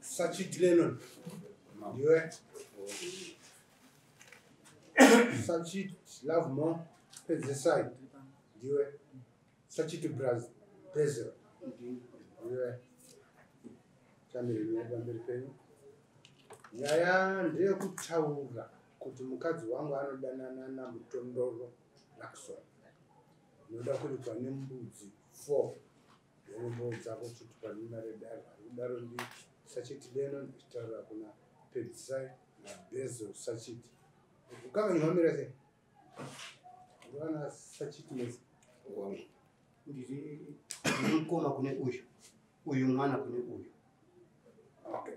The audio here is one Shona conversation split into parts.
Sachit Lennon, ndiwe. Sachit Lovemore Pedzisai, ndiwe. Sachit Basil, ndiwe. Chamiri pamberi penyu. Nyaya ndeyekutaura kuti mukadzi wangu anodanana naMutondoro Luckson. Unoda kuripwa nembudzi 4 yokumboudza kuti panyuma redare. Kudaro ndi Sachit Lennon achitaura kuna Pedzisai naBasil Sachit. Ukama nyamira sei? Vana Sachit mese. Wangu. Ndiri mukoma kune uyu. Uyu mwana kune uyu. Okay.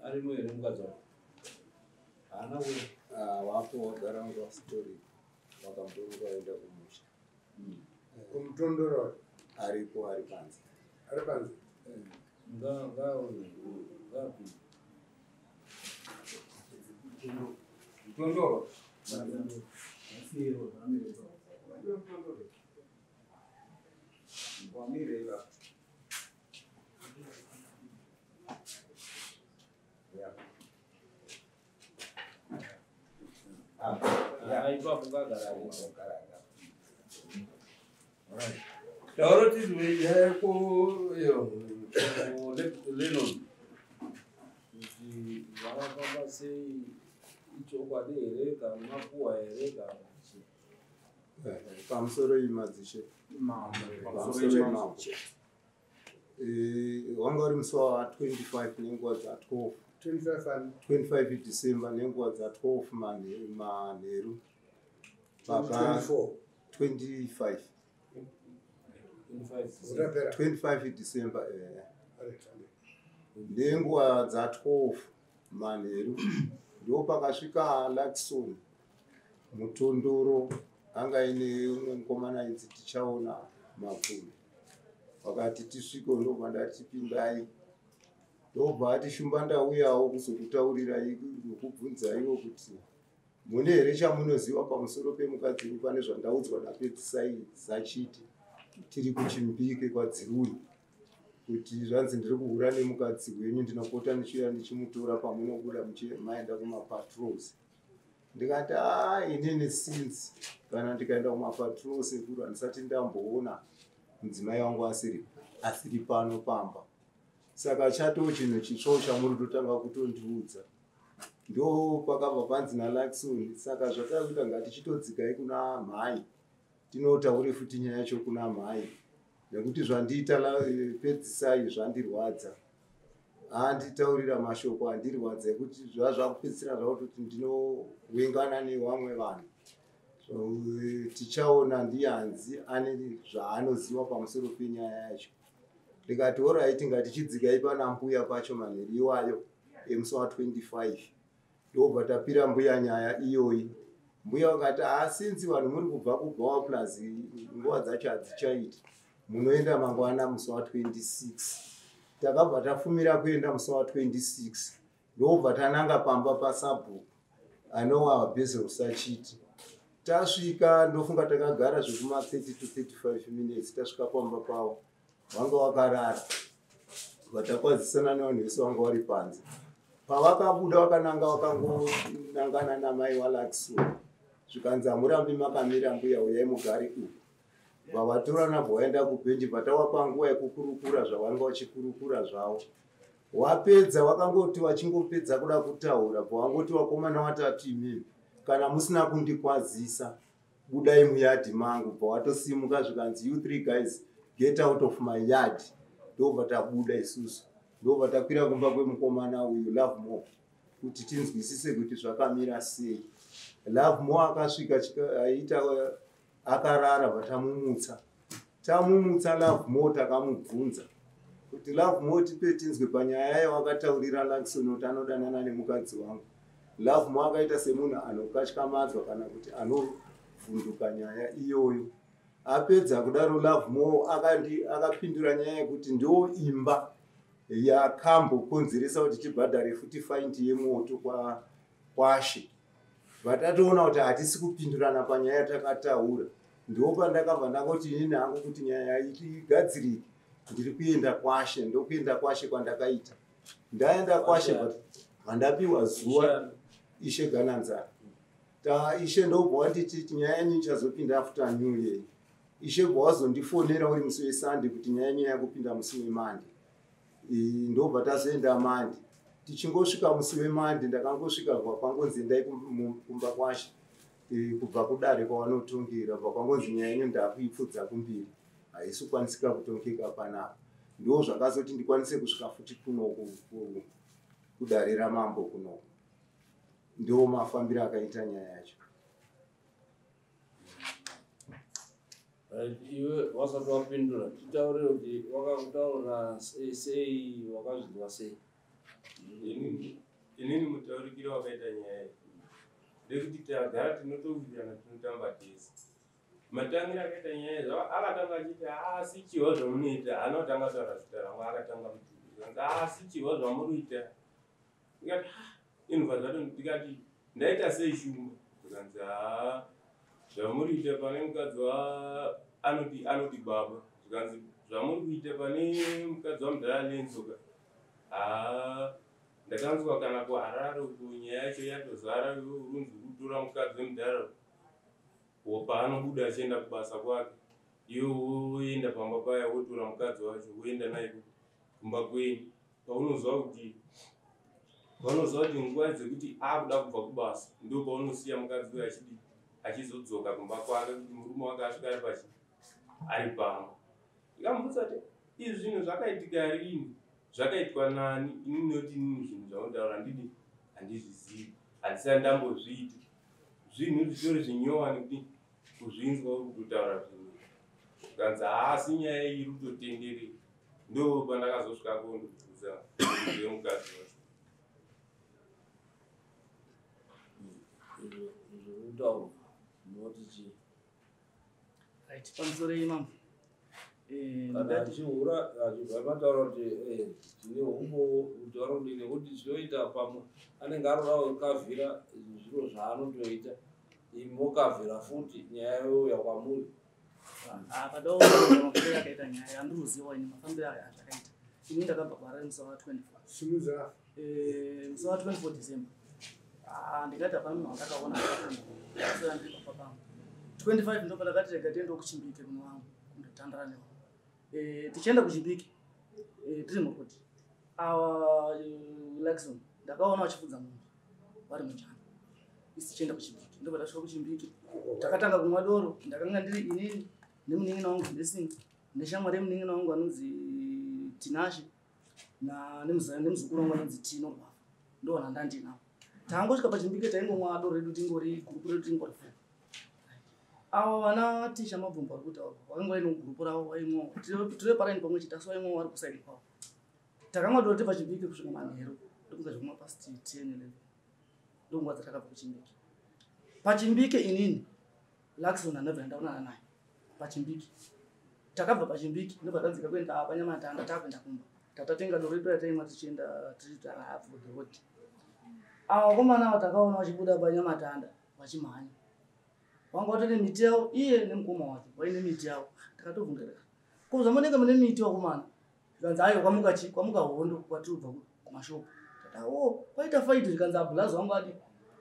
Arimo here mukadzi wako? Haana kuuya. Wapo wagara wanga wasitori wakambonge waenda kumusha. Kumutondoro aripo, ari panze. Ari panze. Ngaauye, ngaapinde. Mutondoro. Wamire ipapo. Ipapo ngagara aripo. Taura tizwe nyaya yako iyo Lennon, kuti vakafamba sei, ichokwadi here kana makuhwa here kana chii? Pamusoro imadzishe. Pamusoro imambo. Wanga uri musi wa 25 nenguva dza 12. 25 and 25 December nenguva dza 12 manheru. Paka 24. 25. 25. Urapera. 25 December. Alright. Nenguva dza 12 manheru ndo pakasvika Luckson Mutondoro, anga aine umwe mukomana ainzi Tichaona Mapfume. Vakati tisvike, ndobva ndati pindai, ndobva ati shumba ndauyawo kuzokutaurirai nokubvunzaiwo kuti mune here chamunoziva pamusoro pemukadzi wenyu, pane zvandaudzwa naPedzisai Zachiti tiri kuChimbike kwaDziruni, kuti zvanzi ndiri kuhura nemukadzi wenyu, ndinopota ndichiuya ndichimutora pamunobuda maenda kumapatrols. Ndikati a inini since kana ndikaenda kumapatrols sekuru handisati ndamboona mudzimai wangu asiri pano pamba, saka chatoo chinhu chitsvawo chamuri kutotanga kutondiudza. Ndo pakabva panzi naLuckson, saka zvatakuita ngatichitodzikai kuna mhai tinotaure futi nyaya yacho kuna mhai, nekuti zvandiita Pedzisai zvandirwadza. Anditaurira mashoko andirwadza ekuti zvazvakupedzisira zvakutoti ndinowengana nevamwe vanhu. Tichaona ndihanzi ane zvaanoziva pamusoro penyaya yacho. Ndikati alright, ngatichidzikai pana mbuya pacho manheru iwayo emusi wa25. Ndobva tapira mbuya nyaya iyoyi. Mbuya vakati asinzi vanhu muri kubva kubhawa, plus nguva dzacho hadzichaiti, munoenda mangwana musi wa26. Takabva tafumira kuenda musi wa26, ndobva tananga pamba pasabhuku anova Basil Sachiti. Tasvika, ndofunga takagara zvekuma 30 to 35 minutes. Tasvika pamba pavo vanga vakarara, vatakwazisana nevanhu vese vanga vari panze. Pavakabuda vakananga vakangonangana namai waLuckson, zvikanzi hamurambi makamira mbuya, uyai mugare uku. Vavatorana bva vaenda kubhenji, vatavapa nguva yekukurukura zvavanga vachikurukura zvavo. Wapedza vakangoti vachingopedza kuda kutaura, bva vangoti vakomana vatatu, imimi kana musina kundikwazisa budai muyadhi mangu. Bva watosimuka, zvikanzi you three guys, get out of my yard. Ndobva tabuda isusu, ndobva takwira kumba kwemukomana uyu Lovemore kuti tinzwisise kuti zvakamira sei. Lovemore akasvika aita akarara, vatamumutsa. Tamumutsa Lovemore, takamubvunza kuti Lovemore, tipe tinzwe panyaya yawakataurira Luckson kuti anodanana nemukadzi wangu. Lovemore akaita semunhu anokatyamadzwa kana kuti anovhunduka nyaya iyoyo. Apedza kudaro Lovemore akapindura nyaya yekuti ndo imba yakambokonzeresa kuti tibhadhare futi faindi yemoto kwashe. Vatatoona kuti hatisi kupindurana panyaya yatakataura. Ndopandakabva ndangoti inini hangu kuti nyaya igadzirike, ndiri kuenda kwashe. Ndokuenda kwashe kwandakaita. Ndaenda kwashe vandapiwa zuva Ishe Gananzara. Ishe ndobva wanditi nyaya yenyu ichazopinda after New Year. Ishe bva wazondifonera uri musi weSunday kuti nyaya yenyu yakupinda musi weMonday. Ndobva tazoenda Monday. Tichingosvika musi weMonday ndakangosvika kwangonzi endai kumba kwashe kubva kudare kwavanotongira, bva kwangonzi nyaya yenyu ndakuipfudza kumbiri, haisi kukwanisika kutongeka panapa. Ndo zvakazoti ndikwanise kusvika futi kunoku kudare ramambo kunoku. Ndo mafambiro akaita nyaya yacho. Iwe wasati wapindura, titaurire kuti wakakutaura sei, wakazvinzwa sei? Inini mutaurikiro wakaita nyaya iyi ndekuti tagara tinotowirirana, tinotamba tese. Matangiro akaita nyaya iyi, akatanga achiti asi chihwa zvamunoita, haana kutanga kutaura zita rangu, akatanga kuti asi chihwa zvamunoita. Ndikati inobva zvato, ndikati ndaita sei Shumba? Zvikanzi haa zvamuri kuita pane mukadzi anoti baba. Zvikanzi zvamuri kuita pane mukadzi wamudhara Lenzoka, haa ndakanzwa kana kuHarare uko nyaya yacho yatozara, urunzi uri kutora mukadzi wemudhara paanobuda achienda kubasa kwake, iwe woenda pamba paya wotora mukadzi wacho woenda naye kumba kwenyu. Paunozwa kuti nguva dzekuti akuda kubva kubasa ndo paunosiya mukadzi uyo achizodzoka kumba kwake kuti murume wake asvika ari pamba. Ndikamubvunza kuti izvi zvinhu zvakaitika rini, zvakaitwa nani? Inini noti inini zvinhu zvaunotaura ndidi handizvizivi, handisati ndambozviita. Zvinhu zvitori zvinyowani kuti kuzvinzwa uri kutotaura zvinhu. Zvikanzi haasi nyaya iyi iri kutotenderera. Ndo pandakazosvika kondobvunza mukadzi wacho. Zvekutaura munoti chii? Right, pamusoro imambo. Kana achihura achibva mataura kuti tine humbowo kuti vari kudini, nekuti zvinoita pamwe anenge aroda kukavhira zviro zvaanotoita, imi mokavhira futi nyaya youya kwamuri. Apa mafambiro akaita nyaya handiruziva ini mafambiro azvakaita. Ini ndakabva kuHarare musi wa24. Simuza. Musi wa24 December. Ndikati hapana munhu wandakaona akaswera ndiri pamba pangu. 25 ndo pandakati rega tiendewo kuChimbike kuno wangu kundotandara nevanhu. Tichienda kuChimbike tiri muroad, awa Luxon ndakaona vachifudza mombe vari mujana. Isi tichienda kuChimbike, ndobva tasvika kuChimbike takatanga kumwa doro. Ndakanga ndiri inini nemunin'ina wangu Blessing neshamwari yemunin'ina wangu anonzi Tinashe nemuzukuru wangu anonzi Tino Rwafa, ndovana ndandinavo. Tangosvika paChimbike taingomwa doro redu tingori gurupu redu tingori four. Ava vana Tisha Mabvumbo vari kutaurwa vakanga vaine gurupu ravo vaimwawo, tiri paraini pamwe chete asi vaimwawo vari kusaidi kwavo. Takamwa doro tiri paChimbike kusvika manheru, ndokunga zvekuma past 10 11 ndonguva dzatakabva kuChimbike. Pachimbike inini Luxon handabva ndaonana naye paChimbike. Takabva paChimbike ndobva tadzika kuenda paNyamatanda, takuenda kumba. Tatatenga doro redu rataimwa tichienda tiri half the road. Ava vakomana ava takaona vachibuda paNyamatanda vachimhanya, vanga vatori miti yavo, iye nemukoma wake vaine miti yavo. Takatobvunza, ko zvamunenge mune miti vakomana? Zvikanzi aiwa, kwamuka chi kwamuka hondo kwatiribva kumashopu. Tati o kwaita fight. Zvikanzi abhulazi wangu adi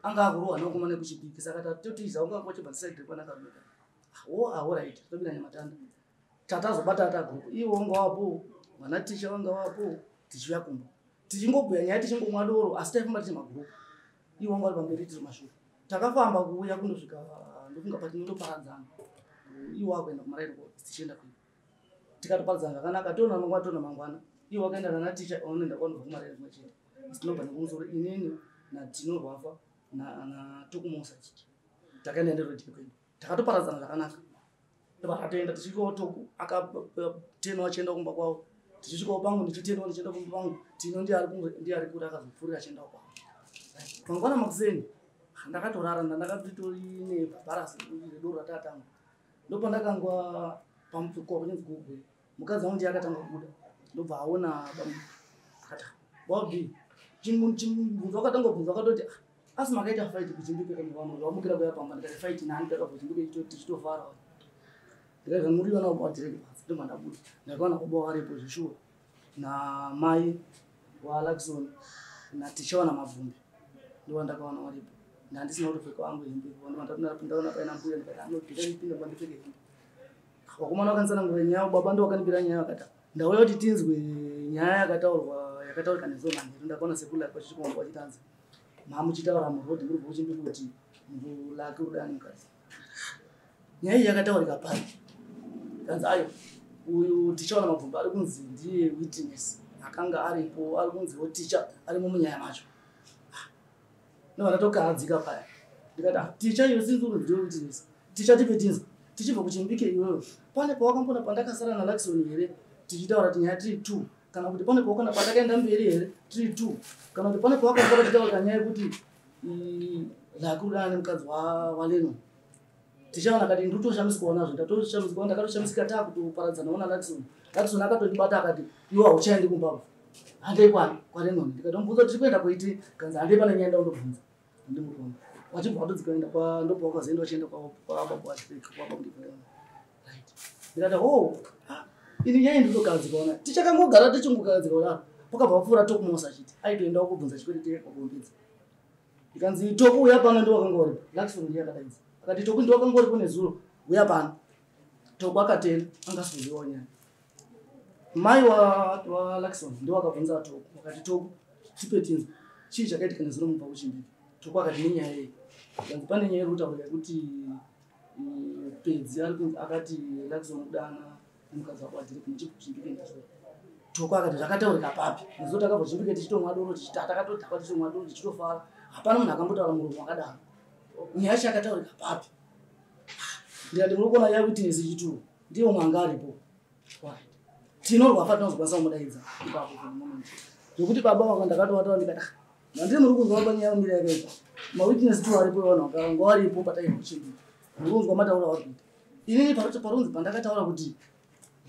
anga akurohwa nevakomana ekuChipiki, saka tatotiza, wanga wachibva nesaidi rekwanakaruka. O alright, tobira Nyamatanda tatazobata tagurupu, ivo vanga vapo, vana Tisha vanga vapo. Tichiuya kumba tichingobhuya nyaya tichingomwa doro, asi taifamba tiri magurupu, ivo vanga vari pamberi tiri mashure. Takafamba kuuya kundosvika ndokunga patinondoparadzana, iwo akuenda kumaraini tichienda kuivo, tikatoparadzana zvakanaka. Toona mangwana, toona mangwana, iwo wakaenda nana Ticha vanoenda kwanobva kumaraini kumwe chete, asi tinobva nekumusoro inini naTino Rwafa naTokumosa Chiki takaenda nerodhi kwedu, takatoparadzana zvakanaka. Ndobva tatoenda tichisvikawo Toku akatena achienda kumba kwavo, tichisvikawo pangu ndichitenwa ndichienda kumba pangu. Tino ndiye ari kure akazopfuurira achiendawo kwavo. Mangwana makuseni ndakatorara, ndandakatorine bharasi redoro ratatanga. Ndopandakangwa pamukova kuchinzi gugwe, mukadzi wangu ndiye akatanga kubuda, ndobva aona akati wabi chimubvunzo wakatanga kubvunza, akatoti asi makaita fight kuChimbike vanhu vamukira kuya pamba. Ndikati fight nani? Takabva Chimbike tichitofara. Ndikati muri vana baba Derek panze. Ndobva ndabuda. Ndakaona baba varipo zveshuwa namai waLaxon naTichawana Mavhumbi ndovandakaona varipo. Ndandisina kutopfeka wangu hembe. Ndaona paina mbuya ndikati anopinda ndipinda pandipfeke hembe. Vakomana vakanditsanangurira nyaya, baba ndovakandipira nyaya vakati ndauya kuti tinzwe nyaya yakataurwa yakataurika nezuro manheru. Ndakaona sekuru Laki vachichikomba vachitanzi mamuchitaura murodhi muri kuchimbiri kuti Laki uri mukadzi. Nyaya iyi yakataurika pai? Kanzi ayo uyu Tichawana Mabvumbi ari kunzi ndiye witness akanga aripo, ari kunziwo Ticha arimo munyaya macho. Ndobva ndatokahadzika paya. Ndikati Ticha iyo sinzi uri ndiye witness. Ticha tipe tinzwe. Tichibva kuchimbike iwewe. Pane pawakambona pandakasara naLaxon here tichitaura kuti nyaya tiri 2, kana kuti pane pawakana pandakaenda mberi here tiri 2, kana kuti pane pawakambona tichitaura nyaya yekuti Laki uri nemukadzi waLenon. Tichaona akati ndinotoshamisikawo nazvo, ndatoshamisikawo, ndakatoshamisika takutoparadzanawo naLaxon. Laxon akatondibata akati iwe hauchaendi kumba, handei kwani kwaLenon. Ndikatomubvunza tiri kuenda kuiti, kanzi handei pane nyaya ndaundobvunza. Ndimurikuona wachibva watodzika kuenda kwa ndobva wakazoenda wachienda kwababa waDerek kwababa Lenon. Right. Ndikati oh, ini nyaya ndinotokahadzikaona. Tichakangogara tichingokahadzika kudaro. Pakabva papfuura Tokumosa achiti aitoendawo kubvunza chikwereti kwakurumbidza. Ndikanzi Toku uya pano ndiwo wakanga uripo. Laxon ndiye akadaidza. Akati Toku ndiwo wakanga uripo nezuro uya pano. Toku akatenda anga asikuzivawo nyaya. Mai wa Laxon ndiwo akabvunza Toku. Akati Toku tipe tinzwe. Chii chakaitika nezuro mubva kuchimbiki? Toku akati nenyaya iyi. Kanzi pane nyaya iri kutaurika yekuti Pedzi ari kunzi akati Laxon kudana nemukadzi wako waDerek muchibva kuchimbike nezuro. Toku akati zvakataurika papi? Nezuro takabva kuchimbike tichitomwa doro tichita takatodhakwa tichitomwa doro tichitofara. Hapana munhu akambotaura muromo wakadaro. Nyaya yacho yakataurika papi? Ndikati muri kuona ya witness chituru ndiye umwe anga aripo. Right. Tinorwafa tinozokwanisa kumudaidza ipapo for the moment. Zvekuti baba vanga ndakatovataura ndikati mandiri muri kunzwa baba nyaya yomira yakaita. Mawitness two aripo vanhu vakanga varipo pataibva kuchimbike. Muri kunzwa matauro avari kuita. Inini parunzi pandakataura kuti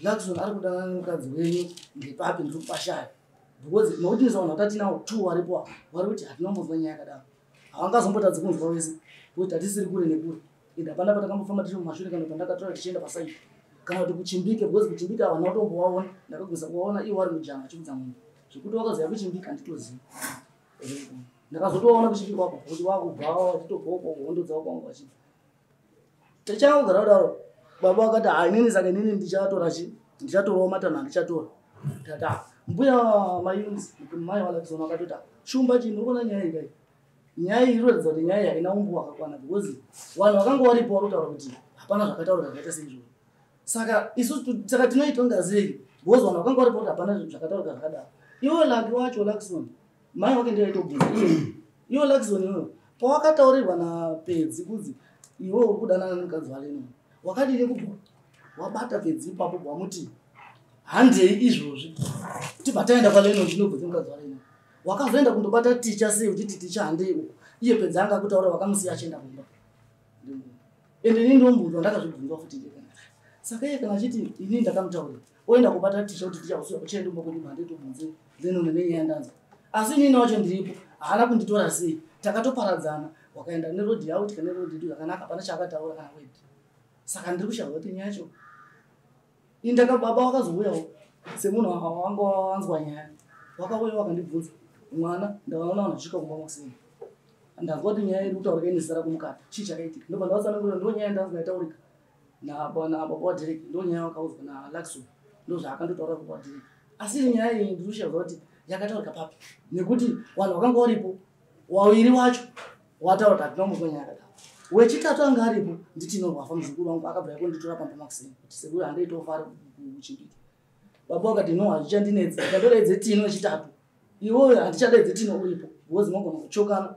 Laxon ari kudanana nemukadzi wenyu ndepapi ndiri kupashaya. Because mawitness vanhu vatatinawo two varipo apa vari kuti hatina kumbonzwa nyaya yakadaro. Havangazombotadzi kunzwa wese kuti hatisiri kure nekure. Ende hapana patakambofamba tiri mumashure kana pandakatora tichienda pasaidi. Kana kuti kuchimbike because kuchimbike havana kutombovaona. Ndakagumisa kuvaona ivo vari mujanga vachikudza mombe. Zvekuti vakazoya kuchimbike handitozivi. Ndakazotovaona kuchimbike wako kuti vakubva vachitobvawo kuhondo dzavo kwangu vachibva. Tichangogara kudaro baba vakati ha inini saka inini ndichatora chi ndichatorawo matanho andichatora. Ndikati mbuya mayunisi mai vaLaxon vakatoti shumba chii muri kuona nyaya iyi kai? Nyaya iyi inoratidza kuti nyaya iyi haina umbo wakakwana because vanhu vakanga varipo vari kutaura kuti hapana zvakataurika zvakaita seizvozvo. Saka isusu saka tinoitonga sei? Because vanhu vakanga varipo kuti hapana zvakataurika zvakadaro. Iwe Laki wacho Laxon mai wake ndiye aitobvunza iwe Laxon iwewe pawakataurirwa naPedzi kunzi iwe uri kudanana nemukadzi waLenon wakadini kubva wabata Pedzi ipapo wamuti handei izvozvi tibva taenda kwaLenon tinobvunza mukadzi waLenon. Wakazoenda kundobata Ticha sei uchiti Ticha handei uko iye Pedzi anga akutaura wakamusiya achienda kumba. Ende inini ndomubvunzwa ndakazvibvunzwa futi ndega. Saka iye kana achiti inini ndakamutaurira oenda kubata Ticha kuti Ticha uchienda kumba kwedu handei tobvunze Lenon nenyaya ndanzwa. Asi inini wacho ndiripo haana kunditora sei takatoparadzana wakaenda nerodhi yavo tika nerodhi yedu zvakanaka hapana chaakataura kana wedi. Saka ndiri kushaya kuti nyaya yacho indaka baba vakazouyawo semunhu wanga wanzwa nyaya vakauya vakandibvunza mwana ndakaona vanhu vachisvika kumba makuseni. Ndanzwa kuti nyaya iri kutaurika ine zita rako mukati chii chakaitika ndobva ndavatsanangurira ndo nyaya ndanzwa yataurika nababa waDerek ndo nyaya wakaudzwa naLaxon ndo zvaakandotaura baba waDerek. Asi iri nyaya iyi ndiri kushaya kuti yakataurika papi nekuti vanhu vakanga varipo waviri wacho wataura kuti hatina kumbonzwa nyaya yakadaro. Wechitatu anga aripo ndiTinorwafa muzukuru wangu akabva yakunditora pamba makuseni kuti sekuru handei tofara kuchimbike. Baba vakati no hazvichandinetsi ndatodaidze Tino wechitatu iwewe handichadaidze Tino uripo because unogona kuchokana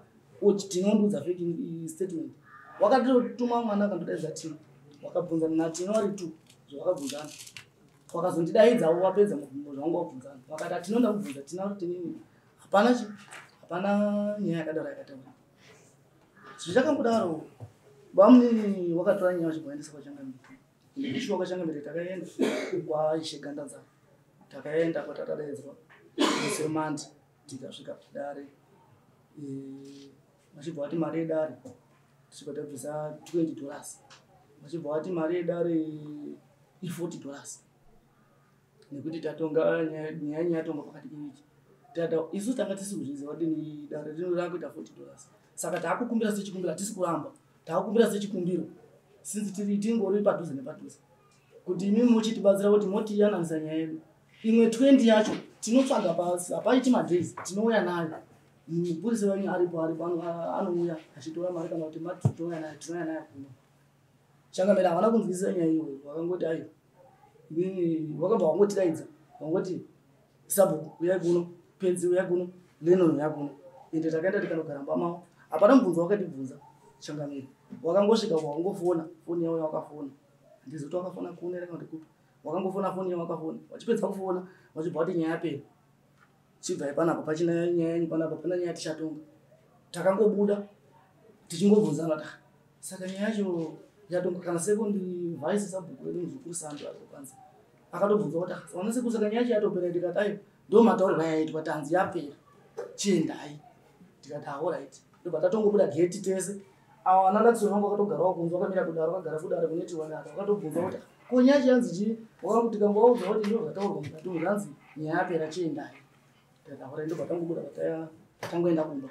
tinondiudza fake statement. Wakatotuma mwana akandodaidza Tino wakabvunzana naTino vari two zvavakabvunzana. Wakazondidaidzawo wapedza mubvunzo zvavanga wabvunzana. Vakati hatinoda kubvunza Tino kuti nini hapana chi hapana nyaya yakadaro yakataurika. Zvichakangodaro bamunini wakatora nyaya vachibva vaendesa kwaChangamire. Ndishuwa kwaChangamire takaenda kwaIshe Gandanzara. Takaenda kwatakadaidzwa musemandi tikasvika padare. Vachibva vati mari yedare tichibva tabvisa $20. Vachibva vati mari yedare i$40 nekuti tatonga nyaya yatongwa pakati pewiki. Tata isu tanga tisi kuzviziva kuti dare rino rakuita $40. Saka taakukumbira sechikumbiro, hatisi kuramba, taakukumbira sechikumbiro since tiri tingori padhuze nepadhuze kuti imimi muchitibatsira kuti motiyananisa nyaya yedu. Imwe 20 yacho tinotsvaga pasi, hapaiti madays, tinouya nayo. Mupurisa wenyu aripo anouya achitora mari kana kuti mati tinouya nayo, tinouya nayo kuno. Changamire havana kunzwisisa nyaya iyoyo, vakangoti aiwa inini vakabva vangotidaidza vangoti sabhuku uyai kuno, Pedzi uyai kuno, Lennon uyai kuno. Ende takaenda tikanogara mumba mavo, hapana mubvunzo wakatibvunza changamire. Wakangosvika wakangofona foni yavo yakafona, handizivi kuti wakafona kuno here kana kuti kupi, wakangofona foni yavo yakafona. Vachipedza kufona vachibva vati nyaya yapera, chibvai panapa, pachina nyaya yenyu panapa, pana nyaya tichatonga. Takangobuda tichingobvunzana kuti saka nyaya yacho yatonga. Kana second vice sabhuku wedu muzukuru Sando ari kupanze akatobvunza kuti vana sekuru saka nyaya yacho yatopera? Tikati aiwa, ndo mataurirwo ayaitwa, tanzi yapera, chiendai. Tikati alright, ndobva tatongobuda gate tese. Ava vana Lakson vangu vakatogarawo kunze, vakamira kudaro, vakagara kudare kunoitirwa dare, vakatobvunza kuti ko nyaya yacho yanzi chii? Vakangu tikangovaudza kuti ndo zvataurwa mukati umu, zvanzi nyaya yapera, chiendai. Tikati alright, ndobva tangobuda tangoenda kumba.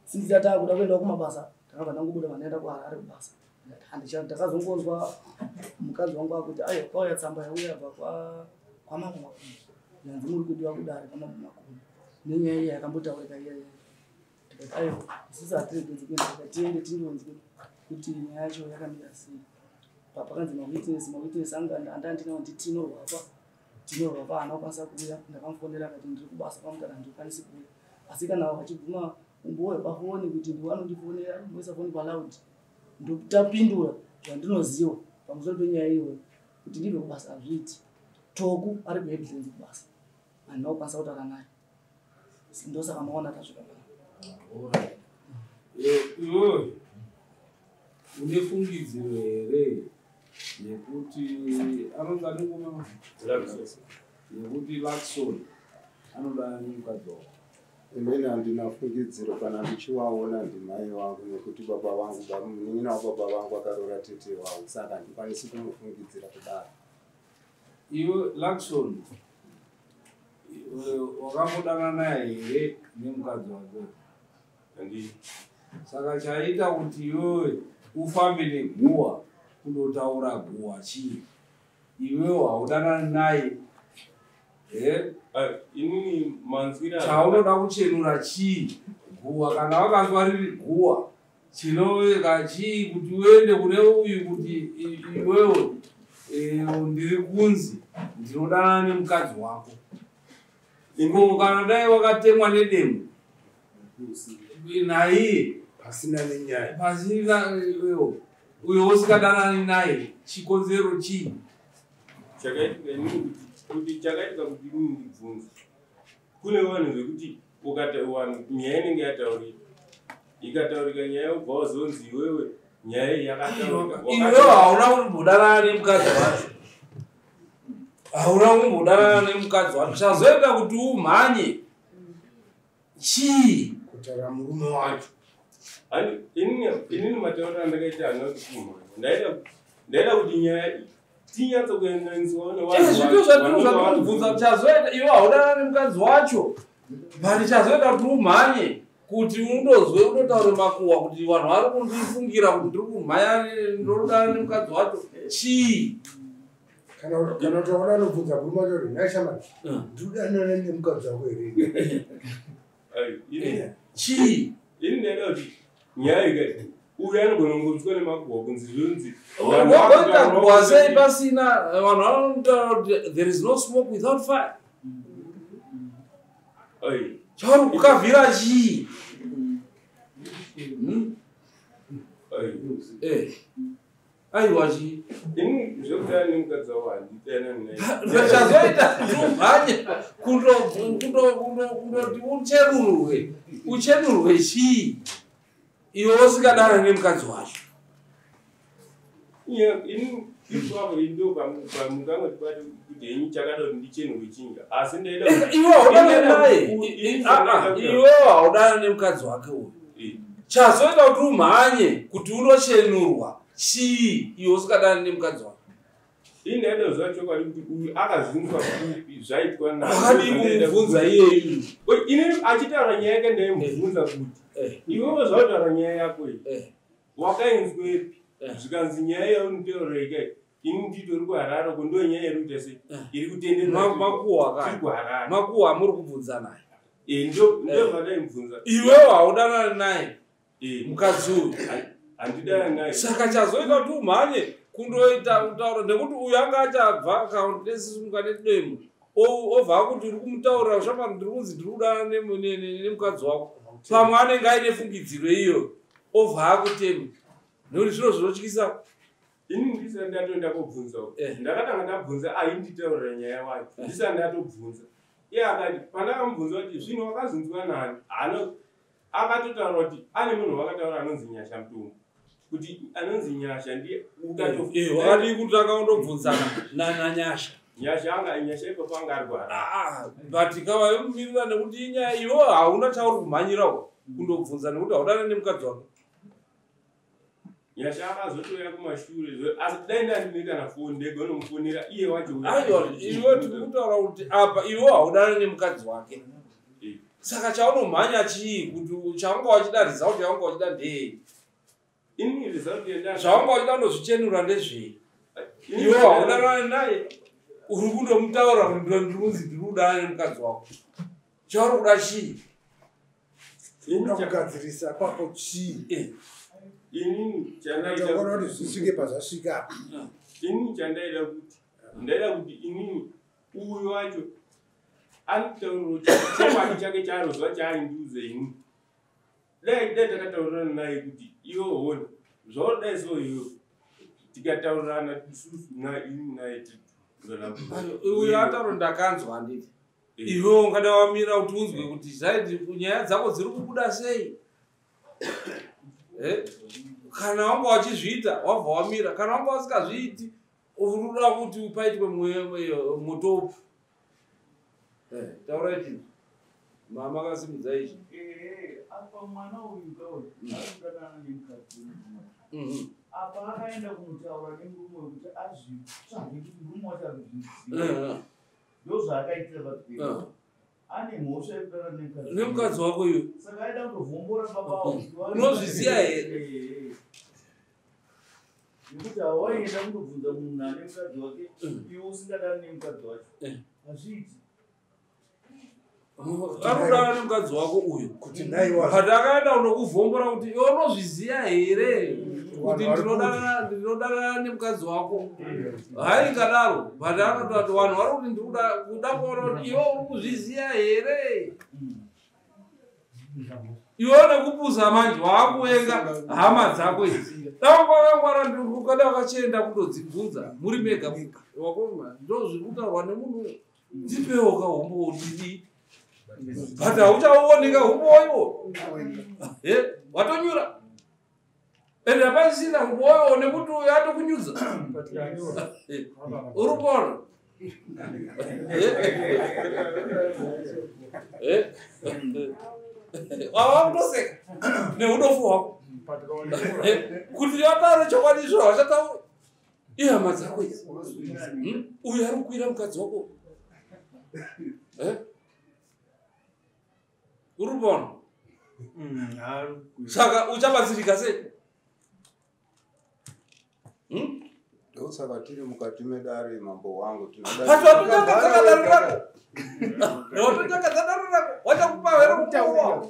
Since tatakuda kuenda kumabasa, takabva tangobuda vandaenda kuHarare kubasa. Ndakazongonzwa mukadzi wangu akuti aiwa kwauya tsamba yauya yabva kwaMambo Makoni, yanzi muri kudiwa kudare kwaMambo Makoni nenyaya iya yakambotaurika iya iya. Tikati aiwa isusu hatiregedzi kuenda, tiende tindonzwe kuti nyaya yacho yakamira sei. Pakanzi mawitness anga andandinawo nditinorwapa tinorwapa, haana kukwanisa kuuya. Ndakamufonera akati ndiri kubasa kwamutara, handikwanisi kuuya, asi kana vachibvuma umbowo pafoni kuti ndiwe anondifonera, moisa foni paloud, ndotapindura zvandinoziva pamusoro penyaya iyoyo kuti ndibve kubasa hazviiti. Toku ari kuHeadlands kubasa, handina kukwanisa kutaura naye, ndosaka maona tasvika pano. Iwewe une fungidziro here yekuti anonzi ani ngoma yekuti Lakson anodanana nemukadzi wako? Inini handina fungidziro, kana ndichivaona ndimai vangu, nekuti baba vangu, munin'ina wababa vangu akaroora tete vavo, saka handikwanisi kumufungidzira kudaro. Iwe Lakson wakambodanana naye here nemukadzi wake? Handii. Saka chaita kuti iwewe ufambe neguwa kundotaura guwa chii? Iwewe haudanani naye. Inini manzwira chaunoda kuchenura chii? Guwa kana wakanzwa riri guwa chinoveka chii kuti uende kune uyu kuti iwewe ndiri kunzi ndinodanana nemukadzi wako? Ko kana dai wakatemwa nedemo naiye pasina nenyaya, pasina uyo usikadanani naye, chikonzero chii? Chakaitika inini kuti chakaitika kuti inini ndibvunze, kune vanhu vekuti ukati vanhu nyaya inenge yataurika, ikataurika nyaya yobva wazonzi iwewe nyaya iyi yakataurika. Iwewe hauna kumbodanana nemukadzi wacho, hauna kumbodanana nemukadzi wacho, chazoita kuti umhanye chii? Kutaura murume wacho. Inini matauriro andakaita haana kuti kumhanya, ndaida kuti nyaya tinyatso kuenzaniswawo nevanhu. Zvito zvatinozvatinobvunza, chazoita iwe haudanana nemukadzi wacho, but chazoita kuti umhanye kuti undozwe unotaure makuhwa kuti vanhu vari kundifungira kuti ndiri kumhanya ndinodanana nemukadzi wacho chii? Kana utaona anobvunza murume wacho kuti nhai shamwari, ndiri kudanana nemukadzi wako here? Chii? Ini ndaida kuti nyaya ikati uyu anogona kungonzwa nemakuhwa kunzi zvonzi waita guhwa sei pasina vanhu vanotaura kuti there is no smoke without fire. Chauri kukavhira chii? Aiwa chii? Ini zvekudana nemukadzi wavo handidanani naye. Chazoita kuti umhanye kundoti uchenurwe, uchenurwe chii? Iwe usingadanani nemukadzi wacho. Ini ipapo ndo pamukangotibata kuti henyu chakada kuti ndichenurwe chinga, asi ndaida iwe haudanani naye, iwe haudanani nemukadzi wake uyu. Chazoita kuti umhanye kuti unochenurwa chii iwe usingadanani nemukadzi wake? Ini ndaida kuziva chokwadi kuti uyu akazvinzwa kupi, zvaitwa Wakadii kumubvunza iyeyu? Ini achitaura nyaya yake ndaimubvunza kuti iwewe zvautaura nyaya yako iyi wakainzwepi, zvikanzi nyaya yaunitaureka ini nditori kuHarare uko, ndo nyaya iri kuita sei iri kutenderera kuHarare. Makuhwa amuri kubvunza naye ndo zvadaimubvunza. Iwewe haudanani naye mukadzi uyu? Handidani naye. Saka chazoita kuti umhanye kundoita kutaura nekuti uyu anga achabva kaundesisimuka nedemo obva akuti uri kumutaurira ushamwari, ndiri kunzi ndiri kudana nemukadzi wako. Pamwe anenge aine fungidziro iyo obva akutema nekuti zviro zvinotyisa. Ini ndisati ndatoenda kobvunza, ndakatanga ndabvunza ainditaurira nyaya wacho, ndisati ndatobvunza iye akati, pandakamubvunza kuti zvino wakazinzwa nani, akatotaura kuti ane munhu wakataura anonzi Nyasha Mutombo, kuti anonzi Nyasha ndiye. Wakadii kutanga undobvunzana naNyasha? Nyasha anga Nyasha ipapo anga ari kuHarare. But kavamirira nekuti inyaya iwe hauna chauri kumhanyirawo kundobvunza nekuti haudana nemukadzi wako. Nyasha akazotouya kumashure, asi dai ndandine kana foni ndaigonomufonera iye wacho. Aiwa, iwe tiri kutaura kuti apa iwe haudana nemukadzi wake, saka chaunomhanya chii? Kuti chaunga wachida result yaunga wachida ndei? Ini result yenda Zvaunga wachida kundozvichenura ndezvei? Iwe haudanani naye, uri kundomutaura kuti ndiri kunzi ndiri kudana nemukadzi wako. Chauri kuda chii? Unoda kugadzirisa papo chii? Inini chandaida kuti zvisvike pazvasvika. Inini chandaida kuti ndaida kuti inini uyu wacho anitaurira chokwadi chake chaarozwa chaaindiudza inini. Dai takataurirana naye kuti iwe hona zvaudai so iwe tikataurirana isusu naini naye. Uyu ataura ndakanzwa handiti. Iwe ungada wamira kuti unzwe kuti zaidi nyaya dzako dziri kubuda sei. Kana wanga wachizviita wabva wamira, kana wanga wasingazviiti unoda kuti paitwe mutopu. Taura ichi mama akasimudza ichi. Apa mwana uyu kauyu arikudanana nemukadzi wemurume. Apa akaenda kunotaura nemurume wekuti azvitsvage kuti murume wacho ari kuzviziva. Ndozvaakaitira vatwenu. Ane mhosva yekudana nemukadzi wako uyu. Saka aida kundovhombora baba wako. Unozviziva here? Nekuti hawaienda kundobvunza munhu ane mukadzi wake iwe usingadani nemukadzi wacho. Hazviiti. Arikudana nemukadzi wako uyu. But akaenda kundokuvhombora kuti iwe unozviziva here kuti ndinodanana nemukadzi wako. Haingadaro, but anototi vanhu vari kuti ndikuda kuona kuti iwe uri kuzviziva here. Iwe nekupusa manje waakuvenga hama dzako idzi. Dai wakangwara ukada wakachienda kundodzibvunza muri mega. Wakoma ndozviri kutaurwa nemunhu. Ndipewo kahumbo ndidii. But hauchaoneka humbo iwo. Watonyura. Ende hapasisina humbo iwo nekuti uyu atokunyudza. Uri kuona? Wava kutoseka neudofu hwako. Kuti vataure chokwadi izvo havachatauri. Ihama dzako idzi. Uyu ari kukwira mukadzi wako. Uri kuona? Saka uchabatsirika sei? Ndosaka tiri mukati medare mambo wangu. Pati watotanga dare rako. Watotanga dare rako. Wachakupa here kupuwa?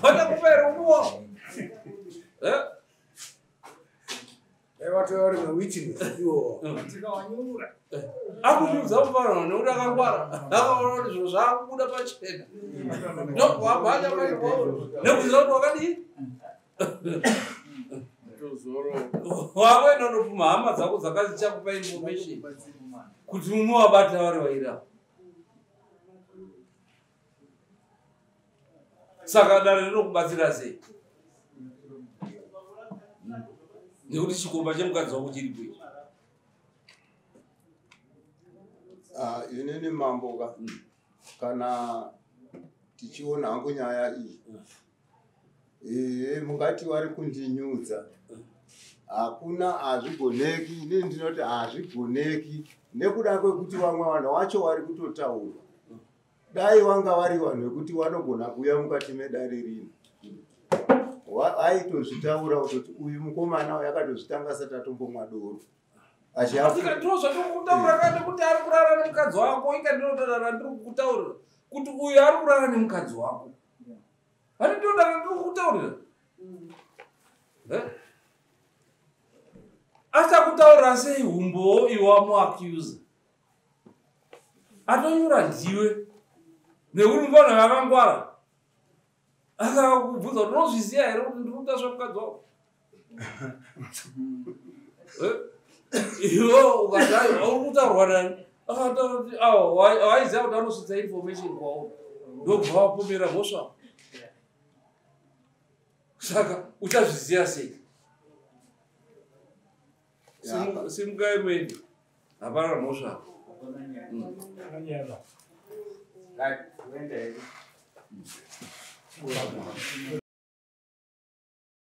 Wachakupa here kupuwa? Vari mawitness iwo. Akunyudza mufana nekuti akangwara. Akaona kuti zviro zvaakubuda pachena. Ndobva nekuziva kuti wakadii? Wakuenda undopuma hama dzako dzakazichakupa information kuti munovabata vari vairi ava. Saka dare rinokubatsira sei? Nekuti chikomba chemukadzi wako chiripo ichi. Inini mambo ka kana tichiona hangu nyaya iyi mungati vari kundinyudza. Hakuna, hazvigoneki. Inini ndinoti hazvigoneki nekuda kwekuti vamwe vanhu vacho vari kutotaura, dai vanga vari vanhu vekuti vanogona kuuya mukati medare rino, aitozvitaura kutoti uyu mukomana uyu akatozvitanga asati atombomwa doro. Ndozvatokutaura kani kuti ari kurara nemukadzi wako. Ika ndinodara ndiri kukutaurira kuti uyu ari kurara nemukadzi wako. Hani ndinodara ndiri kukutaurira. Achakutaurira sei umbowo iwe wamuaccusa? Atonyura ndiwe nekuti mufana vakangwara akakubvunza kuti unozviziva here kuti ndiri kutasva mukadzi wako? Iwe ukati aiwa, uri kutaurwa nani? Akataura kuti awa waiziva kuti anosvitsa information kwauri, ndobva wapomera mhosva. Saka uchazviziva sei? Simukai muende, hapana mhosva. Right, uende.